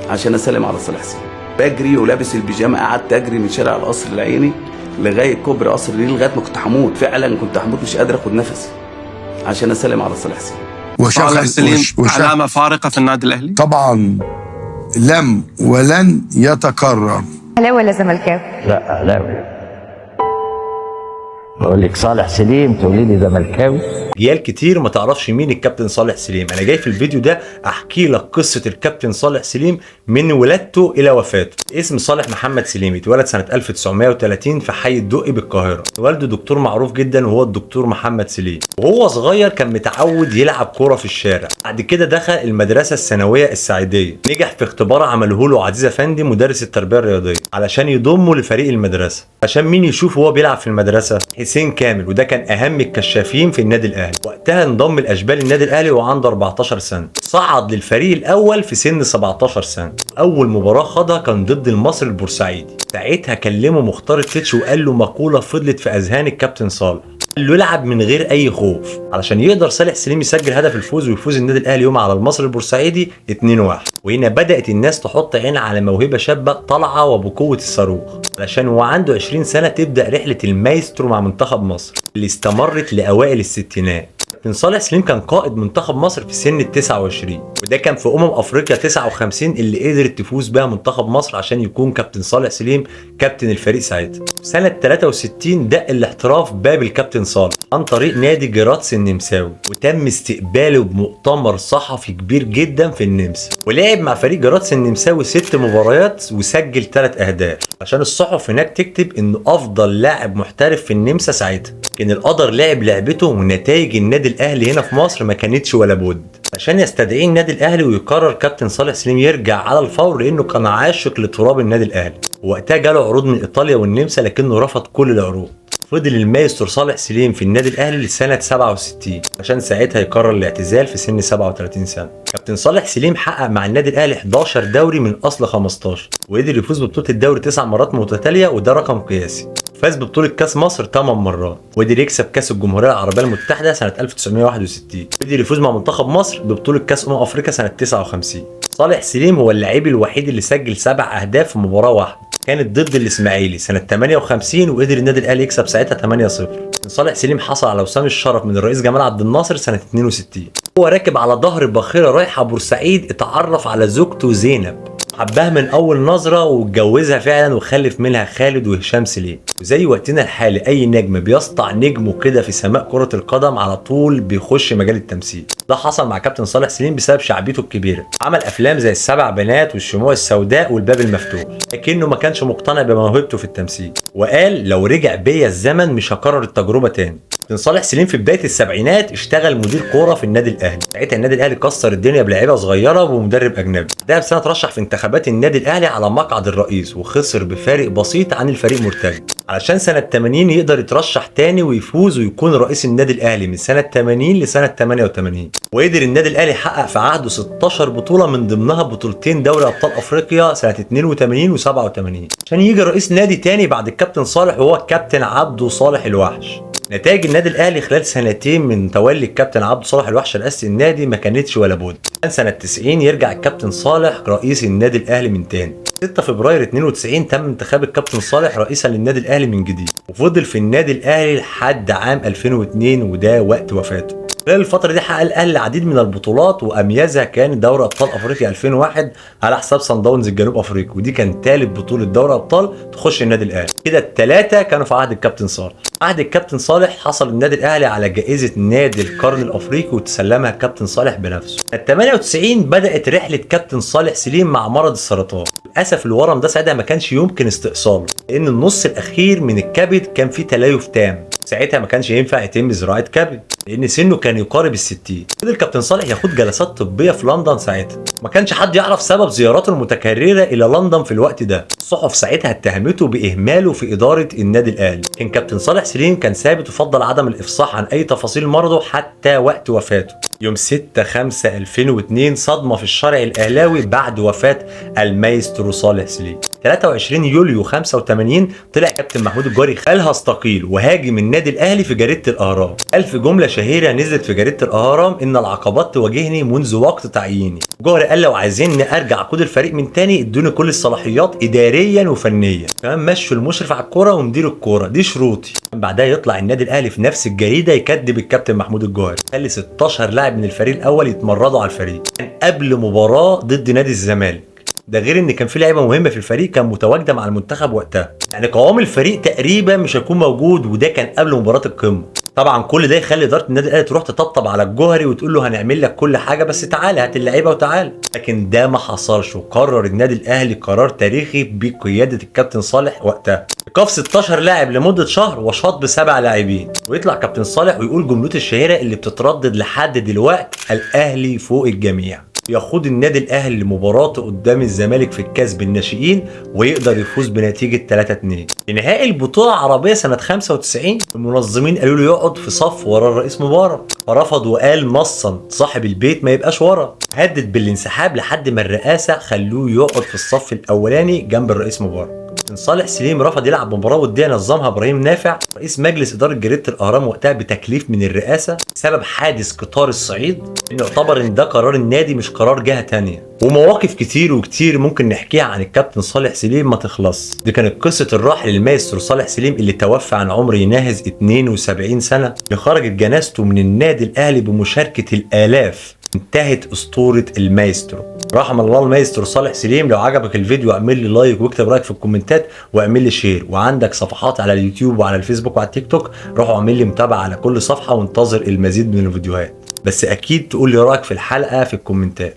عشان اسلم على صالح سليم. بجري ولابس البيجامه، قعدت اجري من شارع القصر العيني لغاية كوبري قصر النيل لغاية ما كنت هموت، فعلا كنت هموت مش قادر اخد نفسي عشان اسلم على صالح سليم. صالح سليم علامة فارقة في النادي الأهلي؟ طبعا لم ولن يتكرر. اهلاوي ولا زملكاوي؟ لا اهلاوي. بقول لك صالح سليم تقولي لي زملكاوي؟ اجيال كتير ما تعرفش مين الكابتن صالح سليم. انا جاي في الفيديو ده احكي لك قصة الكابتن صالح سليم من ولادته الى وفاته. اسم صالح محمد سليم، اتولد سنة 1930 في حي الدقي بالقاهرة. والده دكتور معروف جدا وهو الدكتور محمد سليم. وهو صغير كان متعود يلعب كورة في الشارع. بعد كده دخل المدرسة الثانوية السعيديه، نجح في اختبار عمله له عزيز افندي مدرس التربية الرياضية علشان يضمه لفريق المدرسة. عشان مين يشوفه وهو بيلعب في المدرسة؟ حسين كامل، وده كان اهم الكشافين في النادي الاهلي. وقتها انضم الاشبال النادي الاهلي وعنده 14 سنة، صعد للفريق الاول في سن 17 سنة. اول مباراة خاضها كان ضد المصري البورسعيدي. ساعتها كلمة مختار التتش وقال له مقولة فضلت في اذهان الكابتن صالح، قال له العب من غير اي خوف، علشان يقدر صالح سليم يسجل هدف الفوز ويفوز النادي الاهلي يوم على المصري البورسعيدي 2-1. وهنا بدات الناس تحط عين على موهبة شابه طالعه وبقوة الصاروخ، علشان هو عنده 20 سنة تبدا رحله المايسترو مع منتخب مصر اللي استمرت لاوائل الستينات. كابتن صالح سليم كان قائد منتخب مصر في سن ال 29، وده كان في افريقيا 59 اللي قدرت تفوز بها منتخب مصر عشان يكون كابتن صالح سليم كابتن الفريق ساعتها. سنة 63 دق الاحتراف باب الكابتن صالح عن طريق نادي جراتس النمساوي، وتم استقباله بمؤتمر صحفي كبير جدا في النمسا، ولعب مع فريق جراتس النمساوي 6 مباريات وسجل 3 اهداف عشان الصحف هناك تكتب انه افضل لاعب محترف في النمسا ساعتها. لكن القدر لعب لعبته ونتائج النادي الاهلي هنا في مصر ما كانتش ولا بد عشان يستدعيه النادي الاهلي ويقرر كابتن صالح سليم يرجع على الفور، لانه كان عاشق لتراب النادي الاهلي. وقتها جاله عروض من ايطاليا والنمسا لكنه رفض كل العروض. فضل المايسترو صالح سليم في النادي الاهلي لسنه 67 عشان ساعتها يقرر الاعتزال في سن 37 سنة. كابتن صالح سليم حقق مع النادي الاهلي 11 دوري من اصل 15، وقدر يفوز ببطولة الدوري 9 مرات متتالية وده رقم قياسي. فاز ببطولة كاس مصر 8 مرات، وقدر يكسب كاس الجمهورية العربية المتحدة سنة 1961، وقدر يفوز مع منتخب مصر ببطولة كاس افريقيا سنة 59. صالح سليم هو اللاعب الوحيد اللي سجل 7 اهداف في مباراة واحدة كانت ضد الاسماعيلي سنة 58، وقدر النادي الاهلي يكسب ساعتها 8-0. صالح سليم حصل على وسام الشرف من الرئيس جمال عبد الناصر سنة 62. هو راكب على ظهر باخرة رايحة بورسعيد اتعرف على زوجته زينب، حبها من اول نظرة واتجوزها فعلا وخلف منها خالد وهشام سليم. وزي وقتنا الحالي اي نجم بيسطع نجمه كده في سماء كرة القدم على طول بيخش مجال التمثيل. ده حصل مع كابتن صالح سليم بسبب شعبيته الكبيرة. عمل افلام زي السبع بنات والشموع السوداء والباب المفتوح، لكنه ما كانش مقتنع بموهبته في التمثيل، وقال لو رجع بيا الزمن مش هكرر التجربة تاني. كابتن صالح سليم في بداية السبعينات اشتغل مدير كورة في النادي الاهلي. ساعتها النادي الاهلي كسر الدنيا بلاعيبه صغيرة ومدرب اجنبي. ده بسنة ترشح في انتخابات النادي الاهلي على مقعد الرئيس وخسر بفارق بسيط عن الفريق مرتجي، علشان سنة 80 يقدر يترشح تاني ويفوز ويكون رئيس النادي الاهلي من سنة 80 لسنه 88. وقدر النادي الاهلي يحقق في عهده 16 بطوله من ضمنها بطولتين دوري ابطال افريقيا سنة 82 و87، عشان يجي رئيس نادي تاني بعد الكابتن صالح وهو الكابتن عبده صالح الوحش. نتائج النادي الاهلي خلال سنتين من تولي الكابتن عبده صالح الوحش رئاسة النادي ما كانتش ولا بد. كان سنة 90 يرجع الكابتن صالح رئيس النادي الاهلي من تاني. 6 فبراير 92 تم انتخاب الكابتن صالح رئيسا للنادي الاهلي من جديد، وفضل في النادي الاهلي لحد عام 2002 وده وقت وفاته. خلال الفترة دي حقق الاهلي العديد من البطولات واميزها كان دوري ابطال افريقيا 2001 على حساب صن داونز الجنوب افريقي، ودي كان ثالث بطولة دوري ابطال تخش النادي الاهلي. كده الثلاثة كانوا في عهد الكابتن صالح. عهد الكابتن صالح حصل النادي الاهلي على جائزة نادي القرن الافريقي وتسلمها الكابتن صالح بنفسه. سنة 98 بدأت رحلة كابتن صالح سليم مع مرض السرطان. للاسف الورم ده ساعتها ما كانش يمكن استئصاله، لان النص الاخير من الكبد كان فيه تليف تام. ساعتها ما كانش ينفع يتم زراعة كبد لان سنة كان يقارب ال60. فضل كابتن صالح ياخد جلسات طبية في لندن ساعتها. ما كانش حد يعرف سبب زياراته المتكررة الى لندن في الوقت ده. الصحف ساعتها اتهمته باهماله في ادارة النادي الاهلي. كان كابتن صالح سليم كان ثابت وفضل عدم الافصاح عن اي تفاصيل مرضه حتى وقت وفاته. يوم 6/5/2002 صدمة في الشارع الاهلاوي بعد وفاه المايسترو صالح سليم. 23 يوليو 85 طلع كابتن محمود الجوهري قال هستقيل، وهاجم النادي الاهلي في جريدة الاهرام. قال في جملة شهيرة نزلت في جريدة الاهرام: ان العقبات تواجهني منذ وقت تعييني. الجوهري قال لو عايزين ارجع اقود الفريق من تاني ادوني كل الصلاحيات اداريا وفنيا، كمان مشوا المشرف على الكورة ومدير الكورة، دي شروطي. بعدها يطلع النادي الاهلي في نفس الجريدة يكذب الكابتن محمود الجوهري، خلي 16 لاعب من الفريق الاول يتمردوا على الفريق، كان قبل مباراة ضد نادي الزمالك. ده غير ان كان في لعيبة مهمة في الفريق كان متواجدة مع المنتخب وقتها، يعني قوام الفريق تقريبا مش هيكون موجود، وده كان قبل مباراة القمه. طبعا كل ده يخلي ادارة النادي الاهلي تروح تطبطب على الجوهري وتقول له هنعمل لك كل حاجة بس تعالى هات اللعيبة وتعالى، لكن ده ما حصلش. وقرر النادي الاهلي قرار تاريخي بقيادة الكابتن صالح وقتها، ايقاف 16 لاعب لمدة شهر وشطب 7 لاعبين. ويطلع كابتن صالح ويقول جملته الشهيرة اللي بتتردد لحد دلوقتي: الاهلي فوق الجميع. يخوض النادي الاهلي لمباراته قدام الزمالك في الكاس بالناشئين ويقدر يفوز بنتيجة 3-2. في نهائي البطولة العربية سنة 95 المنظمين قالوا له يقعد في صف ورا الرئيس مبارك، فرفض وقال نصا صاحب البيت ما يبقاش ورا، هدد بالانسحاب لحد ما الرئاسة خلوه يقعد في الصف الاولاني جنب الرئيس مبارك. صالح سليم رفض يلعب مباراة وديه نظمها ابراهيم نافع رئيس مجلس ادارة جريدة الاهرام وقتها بتكليف من الرئاسة بسبب حادث قطار الصعيد، انه يعتبر ان ده قرار النادي مش قرار جهة تانية. ومواقف كتير وكتير ممكن نحكيها عن الكابتن صالح سليم ما تخلص. دي كانت قصة الراحل المايسترو صالح سليم اللي توفى عن عمر يناهز 72 سنة، اللي خرجت جنازته من النادي الاهلي بمشاركة الالاف. انتهت اسطورة المايسترو. رحم الله المايسترو صالح سليم. لو عجبك الفيديو اعمل لي like واكتب رايك في الكومنتات واعمل لي share، وعندك صفحات على اليوتيوب وعلى الفيسبوك وعلى التيك توك، روحوا اعمل لي متابعه على كل صفحة وانتظر المزيد من الفيديوهات. بس اكيد تقول لي رايك في الحلقة في الكومنتات.